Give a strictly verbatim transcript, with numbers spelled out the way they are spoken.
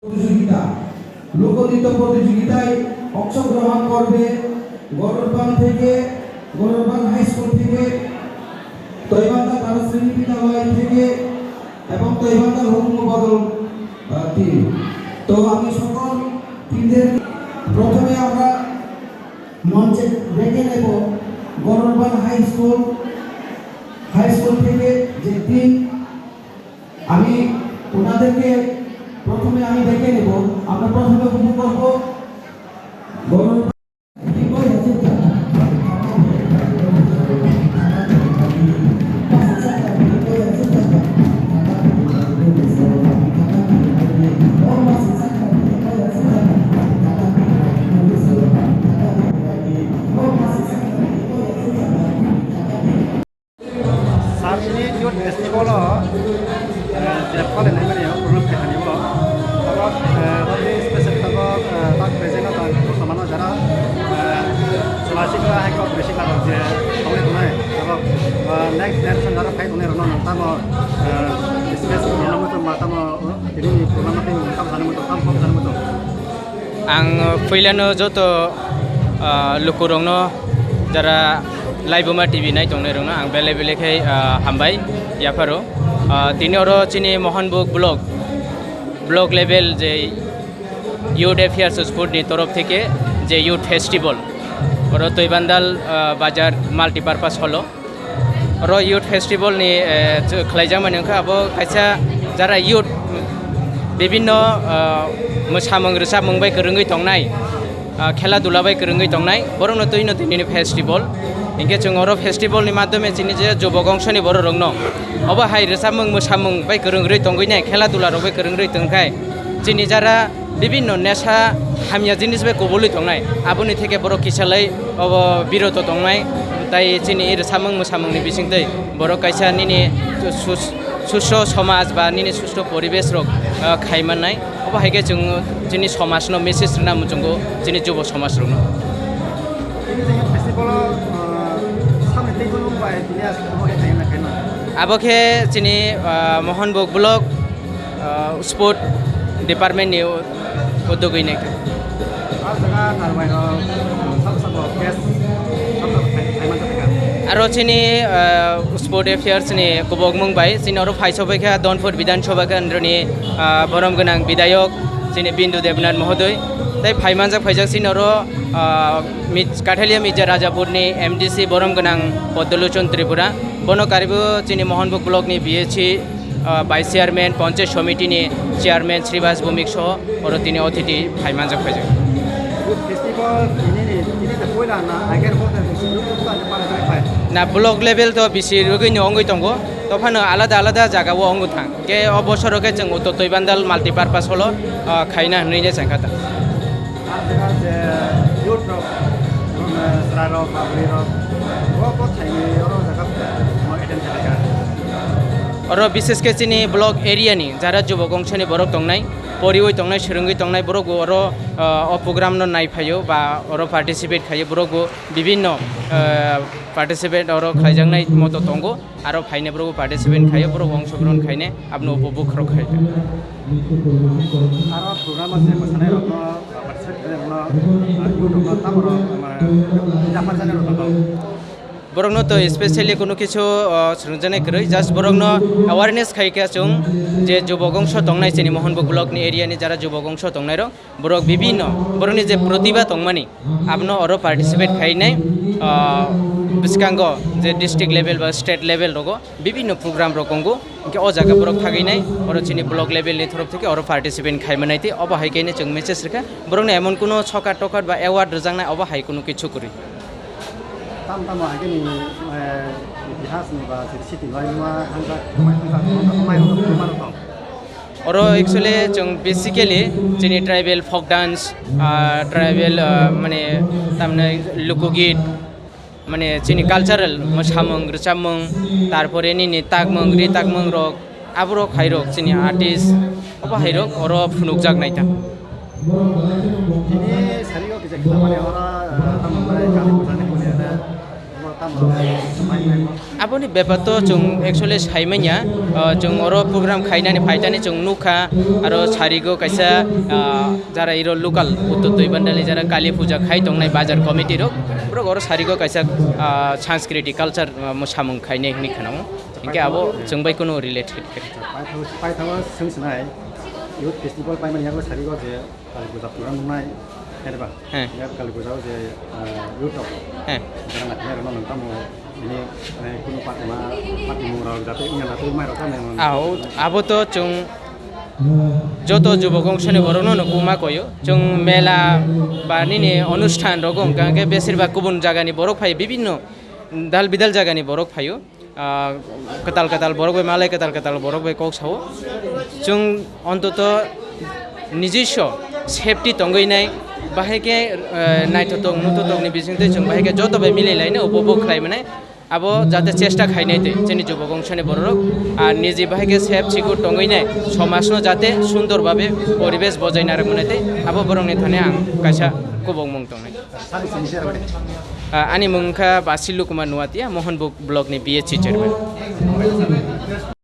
প্রতিযোগিতা, লোকনৃত্য প্রতিযোগিতায় অংশগ্রহণ করবে গরুরবান থেকে, গরুরবান হাই স্কুল থেকে, তৈবান্দা তারা শ্রেণী বিদ্যালয় থেকে এবং তৈবান্দা হুকুম বদল, আহ, টিম। তো আমি সকল টিমদের প্রথমে আমরা মঞ্চে ডেকে নেব গরুরবান হাই স্কুল, হাই স্কুল থেকে যে টিম, আমি ওনাদেরকে প্রথমে আমি ডেকে নেব। আমরা প্রথমে উপভোগ করবো গরুর Sabni Youth Festival o, eh, je phone ni mani o program khaithani ulo. Abo, eh, abo special tabok, eh, tak present o tang samano jara, eh, chwla sikla hai kok bisi kha je tongwi tongnai. Abo, eh, next generation jara phai tongnai rokno tamo, eh, special rwna muchung ba tamo, eh, tini ni program no tamo sani muchung, tamo sani muchung. Ang, uh, puilano joto, uh, lukurokno, jara Laibuma T V nai tongnairokno ang belai belai khe, uh, hambai yapharo. Uh, tini oro chini Mohanbuk block, block level je Youth Affairs Sport ni torof theke je Youth Festival, oro Toibandal, uh, Bazar Multipurpose Hall o. Oro Youth Festival ni, eh, khlaijakmani wngkha, abo kaisa jara youth bibinno, ah, mwsamung rwchapmung bai kwrwngwi tongnai, ah, khela dula bai kwrwngwi tongnai, borokno twino tini festival. Hinkhe chwng oro festival ni madhyome chini je jubok ongsoni bororokno obo hai rwchapmung mwsamung bai kwrwngwi tongwi nai, khela dula rok bai kwrwngwi tongkhai chini jara bibinno nesha hamya jinis bai kubului tongnai, aboni theke borok kisalai obo biroto tongnai, tai chini rwchapmung mwsamungni bisingtwi borok kaisa nini sus-, susto somaj ba nini susto poribesh rok, ah, khai mannai. Obo hai khe chwng chini somajno message rwna muchungo, chini jubo somaj rokno. Tini je festival o, ah, samni tei bono bai tini aswk omo khe khai mannai, khai mannai. Abo khe chini, ah, Mohanbuk block, ah, sport department ni u-, udugwi nai kha. Ah, jaga narwai rok, sabo sabo guest, sabo sabo khai, khai manja kha. Aro chini, ah, sport affairs ni kubukmung bai chini oro phai sobai kha Donpur Bidhan Sabha Kendra ni, ah, borom gwnang bidayok chini Bindu Debnath Mohodoy. Tai phai manjak phaijak chini oro, ah, Mij-, Kathalia Mijia Rajapur ni M D C borom gwnang Poddolochon Tripura. Bono karibo chini Mohanbuk block ni B H C ah, Vice Chairman, Panchayat Somiti ni Chairman Sribas Bhumik soho oro tini othiti phai manjak phaijak. Youth festival tini ni, tini ni poila na, ager bo na bisi youth festival ni para para phai. Na block level to bisi rwgwi ni ongwi tongo, to phano alada alada jaga o ongwi thang. Ke o bosoro khe chwng Uttor Toibandal multipurpose hall o, ah, khaina hwnwi ne chengkha ta. Ah, jaga je youth rok, um, chwrai rok, ba bwrwi rok, bo, bo thaini oro jaga, um, attend khaikha. Oro bishesh khe chini block area ni jara jubok ongsoni borok tongnai, poriwi tongnai, swrwngwi tongnai borok bo oro, ah, o program no nai phaio ba oro participate khaio borok bo bibinno, ah, participate oro khlaijaknai moto tongo. Aro phainai borok participant khaio, borok ongshogrohon khainai, abno upobhog rok khai. Aro program o je mwsanai rokno, participant rokno, ah, YouTube no tamo rok, ah, yapharjani rok tong? Borokno to specially kuno kichu, ah, swrwngjaknai kwrwi, just borokno awareness khai khe chwng je jubok ongsho tongnai chini Mohanbuk block ni area ni jara jubok ongsho tongnai rok, borok bibinno borokni je protibha tongmani, abono oro participate khainai, ah, bwskango je district level ba state level rogo bibinno program rok tongo, hwnkhe o jaga borok thagwi nai, oro chini block level ni thorok theke oro participate khai manai tei obo hai khe chwng message rwkha, borokno emon kuno sokat tokat ba award rwjaknai obo hai kuno kichu kwrwi. Tam tamo hai khe ni, eh, itihas ni ba city ni bai ma hanja, mai hanja, mai hanja, mai hanja, mai hanja. Oro actually chwng basically chini tribal folk dance, ah, tribal, ah, mane tamni lokogit, mane chini cultural mwsamung rwchapmung, tarpore nini takmung ri takmung rok, aborok hai rok chini artist, obo hai rok oro phunukjak nai ta. Tini sari o kisa kisa mane oro, ah, tamo mane kami bwsani mane oro tamo mai mai. Aboni bepar to chwng actually sai manya, ah, chwng oro program khainani phaitani chwng nukha, aro sarigo kaisa, ah, jara iro local Uttor Tuibandali jara Kali Puja khai tongnai bazar committee rok, borok oro sarigo kaisa, ah, sanskriti culture, ah, samung khainai hwnwi khwnao. Hinkhe abo chwng bai kuno related khe. Paithago, paithago swngsinai youth festival paimani yago sarigo je Kali puja program wngnai, hwnba? He. Ya kali puja o je, ah, youth rok. He. Jara naithani rok no nang tamo, ini, eh, kunu party ma, party mung rok jate wngya na tei mai rok tamo. Ah, o, abo to chwng joto jubok ongsoni borok no no kuma koyo. Chwng mela ba nini onusthan rok wngkha, hwnkhe besir bak kubun jaga ni borok phai, bibinno dal bidal jaga ni borok phaio. Ah, kwtal kwtal borok bai malai, kwtal kwtal borok bai kok sao. Chwng ontoto nijiswa safety tongwi nai, bahai khe, eh, naithotok nuthotok ni bisingtwi chwng bahai khe joto bai milai lainai, upobhog khlai mwnai. Abo jate chesta khainai twi chini jubok ongsoni borok rok, ah, niji bahai khe safe secure tongwi nai, somaj no jate sundor babe poribesh bojai narwk mwnai tei abo borok ni thani ang kaisa kubung mung tongnai. Sani sini share bade. Ah, ani mung wngkha Basil Kumar Nuatia, Mohanbug block ni B H C chairman.